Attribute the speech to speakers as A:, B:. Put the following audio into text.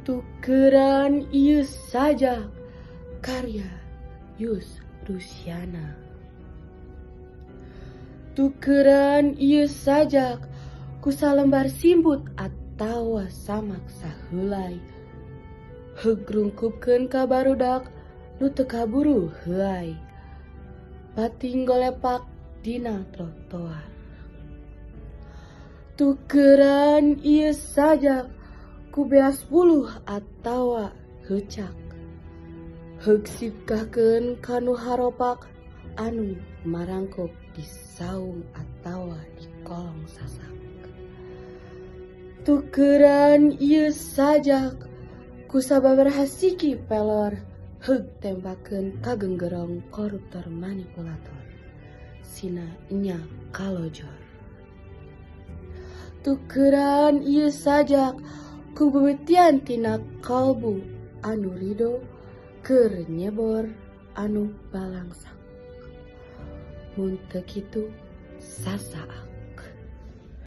A: Tukeran ieu sajak karya Yus Rusiana. Tukeran ieu sajak ku salembar simbut atawa samak saheulai. Heug rungkupkeun ka barudak nu teu kaburu heuay. Pating golepak dina trotoar. Tukeran ieu sajak ku beas buluh atawa heucak. Heug sipkahkeun ka nu haropak anu marangkok di saung atawa di kolong sasak. Tukeran ieu sajak ku sababaraha siki pelor heug tembakeun ka genggerong koruptor manipulator. Sina nya kalojor. Tukeran ieu sajak ku beubeutian tina kalbu anu rido keur nyebor anu balangsak. Mun teu kitu sasaak.